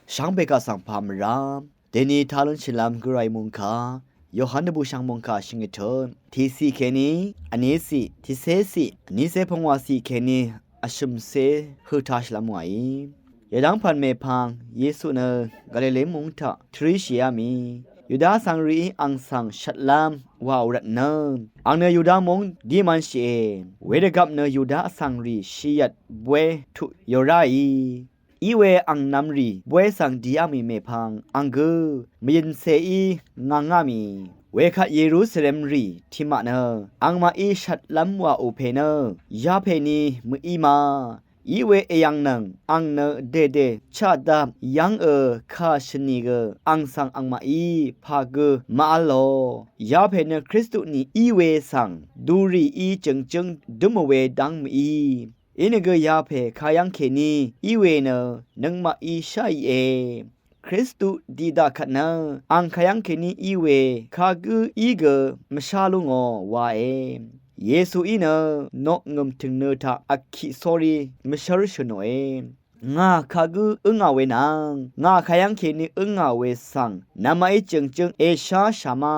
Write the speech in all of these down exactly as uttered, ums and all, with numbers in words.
Shvngbe kaq svng pà mvrá deni talun shìlvm gvray mungkà Yohan dvbùshv̀ng mungkà shvngøt tø tìcì kèní vnícì, tìcécì, vnícé pungwàcì kèní vshø̀mcé hø tashìlvm wàí. Yvdv́ng pv̀n mèpvng Yesu nø Galili múng taq tvríshìá mì Yuda vsvng rìí ang svng shvtlv́m wàò rvtnø, ang nø Yuda múng dí mv̄nshìe. Wedvgvp nø Yuda vsvng rì shìyvt bwé tuq yò ráì. Iwe ang nvmrì bwé svng dìá mì mèpvng ang gø mvyø̀ncèí ngvngá mì. Wekvt Yerusalem rì tiqmaq nø angmaqí shvtlv́m wàò pè nø yapèni mø̀í ma. Iwe èyv̀ngnøng ang nø dèdè chaqdap yv́ngø kà shø̀nìgø ang svng angmaqí pà gø màvl lò. Yapè nø Kristu tnì í we svng dùrìí jø̀ngjǿng dǿmò we dv́ng mø̀í. Inìgø yapè kayv́ng kèní í we nø nøngmaqí sháìe. Kristu tiqdaq kvt nø ang kayv́ng kèní í we kagǿ í gø mvshá lú ngò wae. Yesuí nø noqngø̀m tø̀ngnø taq vkiq sórí mvshǿr shø̀nòe. Ngà kagǿ ǿngà we nvng ngà kayv́ng kèní ǿngà we svng namaqí jø̀ngjǿng èsháshà ma.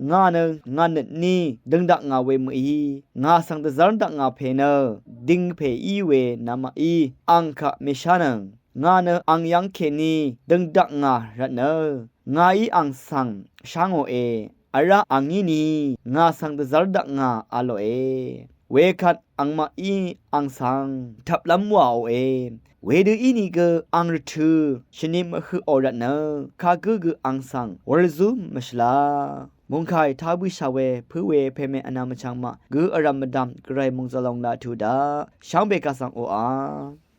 Ngà nø ngà nøt ní døng dakngà we mø̀í, ngà svng dvzv́r dakngà pè nø ding pè í we namaqí ang kaq mèshánøng. Ngà nø ang yv́ng kèní døng dakngà rvtnø ngàí ang svng shá ngòe. Vrá angí ni ngà svng dvzv́r dakngà a lòe. Wekvt angmaqí ang svng tvplv́m wàòe. Wedø ínìgø ang rvtø̄ shvni mvhøqò rvtnø kagǿ gø ang svng wūrzú mvshvlá. Mungkàì tá bǿshà we pǿ we pème vnvm vchvng maq gø vrv̀m mvdv̀m gvray mòngzvlong laq tuq daq shvngbe kaq svng oqà.